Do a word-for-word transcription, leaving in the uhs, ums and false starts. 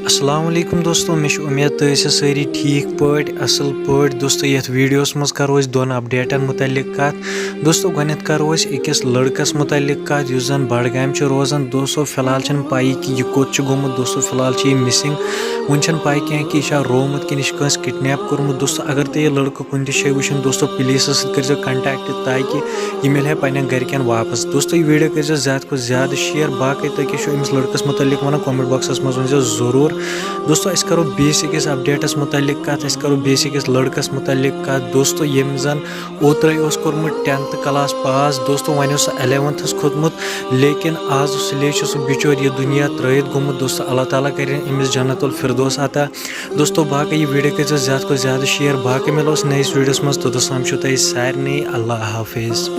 السلام علیکم دوستو، مےٚ چھِ اُمید تُہۍ ٲسِو سٲری ٹھیٖک پٲٹھۍ، اَصٕل پٲٹھۍ۔ دوستو، یَتھ ویٖڈیوَس منٛز کَرو أسۍ دۄن اَپڈیٹَن مُتعلِق کَتھ۔ دوستو، گۄڈٕنٮ۪تھ کَرو أسۍ أکِس لٔڑکَس مُتعلِق کَتھ، یُس زَن بَڈگامہِ چھُ روزان۔ دوستو، فی الحال چھَنہٕ پَیی کہِ یہِ کوٚت چھُ گوٚمُت۔ دوستو، فی الحال چھِ یہِ مِسِنٛگ۔ وُنہِ چھَنہٕ پَے کینٛہہ کہِ یہِ چھا روومُت کِنہٕ یہِ چھُ کٲنٛسہِ کِڈنیپ کوٚرمُت۔ دوستو، اگر تُہۍ یہِ لٔڑکہٕ کُنہِ تہِ جایہِ وٕچھِو، دوستو، پُلیٖسَس سۭتۍ کٔرۍزیو کَنٹیکٹ، تاکہِ یہِ مِلہِ ہے پنٛنٮ۪ن گَرِکٮ۪ن واپَس۔ دوستو، یہِ ویٖڈیو کٔرۍزیو زیادٕ کھۄتہٕ زیادٕ شِیَر۔ باقٕے تُہۍ کیٛاہ چھُو أمِس لٔڑکَس مُتعلِق وَنان، کامٮ۪نٛٹ باکسَس منٛز ؤنۍزیو ضروٗر۔ دوستو، أسۍ کَرو بیٚیِس أکِس اَپڈیٹَس مُتعلِق کَتھ، أسۍ کَرو بیٚیِس أکِس لٔڑکَس مُتعلِق کَتھ۔ دوستو، ییٚمۍ زَن اوترَے اوس کوٚرمُت ٹٮ۪نتھٕ کلاس پاس، دوستو، وۄنۍ اوس سُہ الیونتھَس کھوٚتمُت، لیکن آز سُلے چھُ سُہ بِچور یہِ دُنیا ترٛٲیِتھ گوٚمُت۔ دوستو، اللہ تعالیٰ کَرِن أمِس جنت الفردوس عطا۔ دوستو، باقٕے یہِ ویٖڈیو کٔرۍزیو زیادٕ کھۄتہٕ زیادٕ شِیَر۔ باقٕے مِلو أسۍ نٔیِس ویٖڈیوَس منٛز، توٚتَس تام چھُو تۄہہِ سارنٕے اللہ حافظ۔